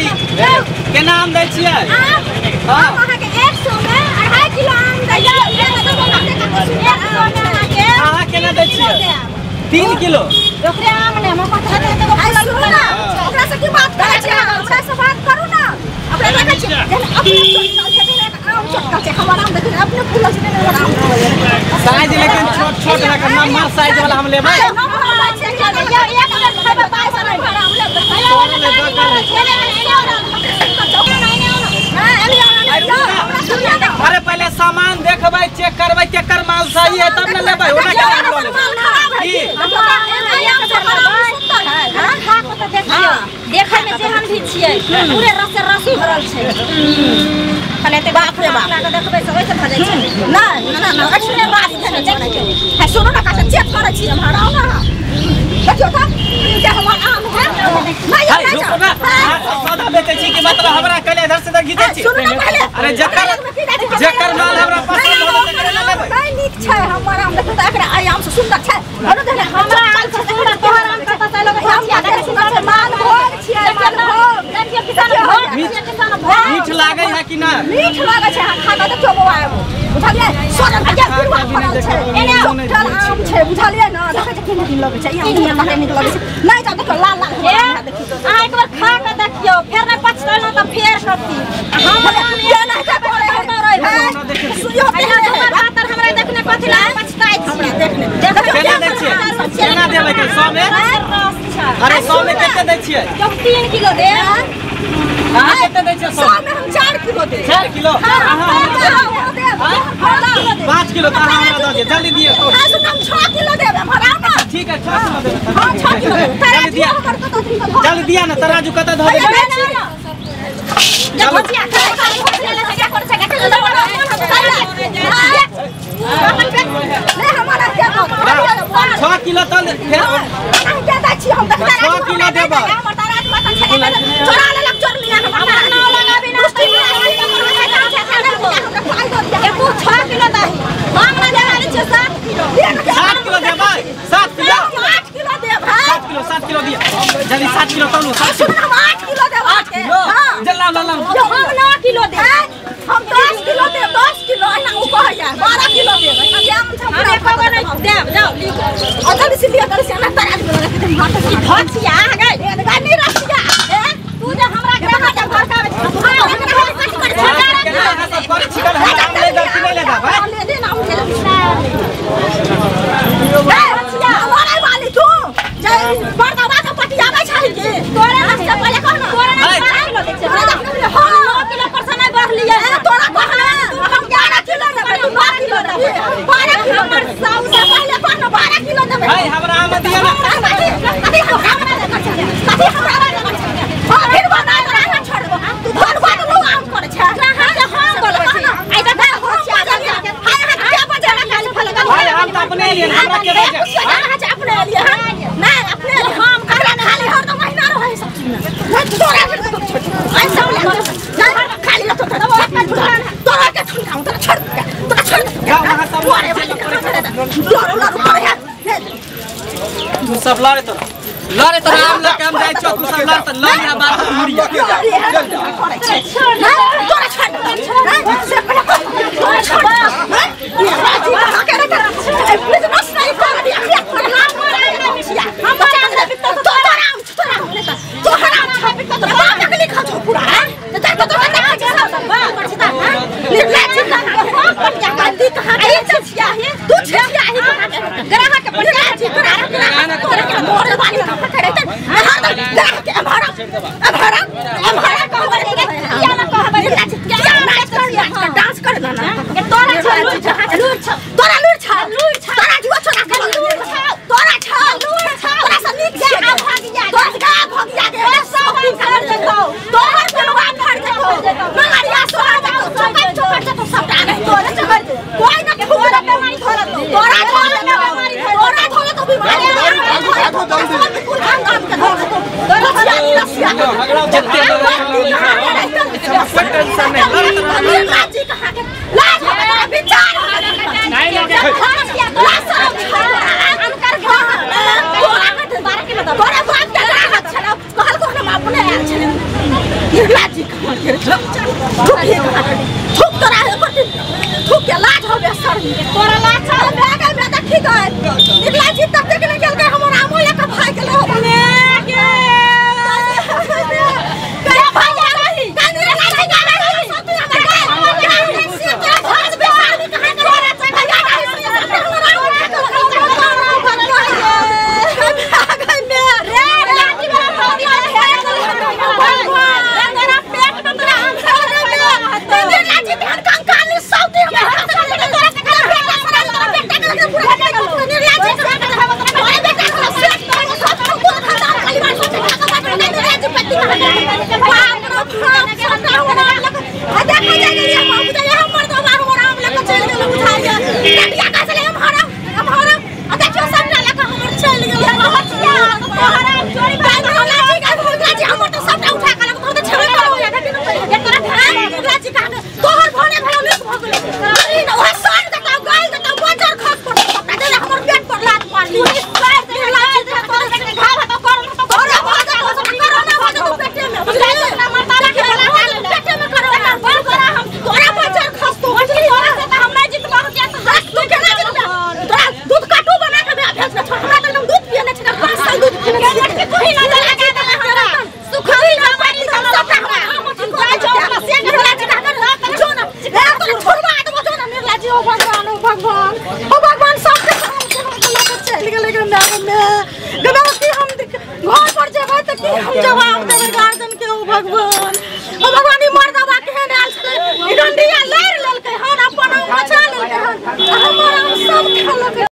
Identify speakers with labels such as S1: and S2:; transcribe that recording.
S1: जल्दी केना आम दै छियै?
S2: हां अहाँ के 100 में 2.5 किलो आम दै छियै।
S1: अहाँ केना दै छियै? 3 किलो
S2: ओकरे आम ने हम पता दे तो ओकरा से की बात करै छियै? हमरा से बात करू ना। अपने देखै छियै अपने चटकल छै, आम चटकल छै, हमर आम देखिन अपने फूलल छै, हमर आम
S1: साइज लेकिन छोट छोट रखना, नम्बर साइज वाला हम लेबै। अरे पहले सामान देखबै, चेक करबै केकर माल सही है तब न लेबै। ओना के आम ल लेबै की
S2: देखै में जेहन भी छियै पूरे रस रस भरल छै। खाली एते बाप रे बाप लाके देखबै से ओइसे भऽ जाइ छै। ना ना ना पूरे रस छै। है सुनो ना, काका चेक करै छी हम हराउ ना। देखियौ त जे हमर आम है नहीं
S1: नहीं रुको ना, सौदा बेचै छी कि मतलब हमरा कहले इधर से इधर घिचै छी। अरे जकर जकर माल हमरा पसंद होत तकरे ना लेबै।
S2: नहीं नीक छै हमर आम, देखो त एकरा आइ आम से सुंदर छै। अरे देख हमरा आम से सुंदर तोहर आम कत से लगे छै? सुंदर छै, माल भोग छियै, माल भोग। देखियौ किसान भोग, किसान भोग।
S1: मीठ लागै है कि ना?
S2: मीठ लागै छै। हां खा के देखियौ बौआ एगो, बुझलियै? सोनल के पुरवा फरल छै, एने चल आम छै, बुझलियै ना? देखै छै केहन लगै छै ई आम, कते नीक लगै छै। नहीं जा देखियौ लाल लाल देखियौ। अहाँ एक बार खा के देखियौ, फेर नै पछतैलौ त फेर कथी हम आम एना के करे है। सुइयो पातर हमरा देखने कथी ला पछताइ छी? हमरा देखने
S1: केना दै छियै? केना देबै के 100 में? अरे 100 में कते दै छियै?
S2: 3 किलो दे।
S1: अहाँ कते दै छियै?
S2: 100 में हम 4 किलो दे।
S1: 4 किलो? 5 किलो त अहाँ हमरा दऽ दिअ, जल्दी दिअ।
S2: हां सुन, हम 6 किलो देबै, हमरा ना।
S1: ठीक है 6 किलो देबै।
S2: हां 6 किलो देबै।
S1: जल्दी दिअ, जल्दी दिअ ना। तराजू कतऽ धऽ देबै?
S2: ले हमरा के
S1: 6 किलो त फेर 6 किलो देबै।
S2: चोरा लेलक, चोर लिया हमरा नाव लगाबी ना। एको 6 किलो दही हम ना देबै छियै। 7 किलो
S1: 7 किलो देबै। 7 किलो
S2: 8 किलो देबै।
S1: 7 किलो 7 किलो दिअ जल्दी। 7 किलो तौलू।
S2: सुन, हम 8 किलो देब।
S1: 8 किलो जल्दी लाउ लाउ।
S2: हम 9 किलो देब। हम 10 किलो देब। 10 किलो एना उ कहैया 12 किलो देब। हम एको गो नहीं देब। जाओ लिख और जल्दी से लिया, जल्दी से ना तराजू में रख दे। हाथ से भचिया आ गई नहीं रसिया। तू जे हमरा के हाथ भड़कावे छी, हां एकरा हम कट कर छी।
S1: अहाँ सब करै छी कल हमरा आम ले जाउ कि नहि ले जाउ?
S2: ले दे ना, हम ले ए हमारे वाली तू जे बड़का के पटियाबै छै के तोरे रास्ता पहिले कह ना। तोरे ना 12 किलो दै छै। हां 9 किलो पर से नहीं बढ़लियै। तोरा कहना हम 11 किलो देबै, तू 9 किलो देबै। 12 किलो हमर साउ से पहिले कह ना 12 किलो देबै।
S1: भाई हमरा आम दिअ ना।
S2: कथी हमरा कथी हमरा हां फिर बना तोरा छोड़ दो। तू धन बात लो आम करे छै। हां से हम बोलबै छी। आई देख हाय हाय के बजे ना खाली फल।
S1: भाई हम त अपने एलियै, हमरा के बजे?
S2: हां अपने एलियै। हां नहीं अपने हम ककरा खाली हर दो महीना रहै सब चीज में। नहीं तोरा के छोड़ आई सब ले नहीं खाली तो तोरा के ठुनकाऊ, तोरा छोड़ दे, तोरा छोड़ दे।
S1: जाओ अहाँ सब
S2: लड़ू लड़ू करे है।
S1: तू सब लड़े तो लड़े तो आम लऽ के हम जाइ छियौ। तू सब लड़ त लड़ यहाँ बात मुड़िया।
S2: तोरा छोड़ से पहिले तोरा छोड़ राजी कहाँ के रे प्लीज बस नहीं कर दिया। हम बचा दे तोरा आम तोरा तोहरा आम छ तोरा बाप के लिखल छौ पूरा। हां त तो तो देखै छै सब कर छी त हां निर्लज कहाँ पटिया गंदी कहाँ के छिया तू छिया ही कहाँ के ग्राहक के पटिया छी तोरा के मोरे वाली कहाँ के रहत हर ग्राहक के अमहरा अमहरा अमहरा कहबै किया ना कहबै? किया नाच कर डांस कर ना के तोरा छ लूर छ तोरा लूर छ लूर छ तोरा जुआ छोरा के लूर छ तोरा छ लूर छ तोरा से नीक छै। आ भागिया तोरा गा भागिया के सब दिन कर जेतौ तोहर पेलवा फड़ जेतौ मंगरिया सोहर जेतौ चोकर चोकर जेतौ सबटा नहीं तोरा चोकर कोई ना तोरा बीमारी धरत तोरा धरत बीमारी तोरा धरत तो बीमारी
S3: भागो जल्दी।
S2: कुल खानदान के धरत तोरा रसिया
S1: जते कोई टेंशन नहीं।
S2: लाज कहाँ के लाज हमरा विचार
S1: नहीं लगे।
S2: लाज शरम छै अनकर घर तोरा के 12 किलो तोरा बाप के ग्राहक छलौ कहल को हम अपने आयल छलै। निर्लाजी कहाँ के थूक हे कहाँ के थूक तोरा थूक के लाज होबे शर्म तोरा लाज चल भए गेल बे देखी गए निर्लाजी ततेक नहि केलकै हमर आमो लऽ कऽ भागि गेलै हो गे के भाग गेलै निर्लाजी
S4: घर पर जेबै तऽ की हम जवाब देबै गार्जियन के? ओ भगवान।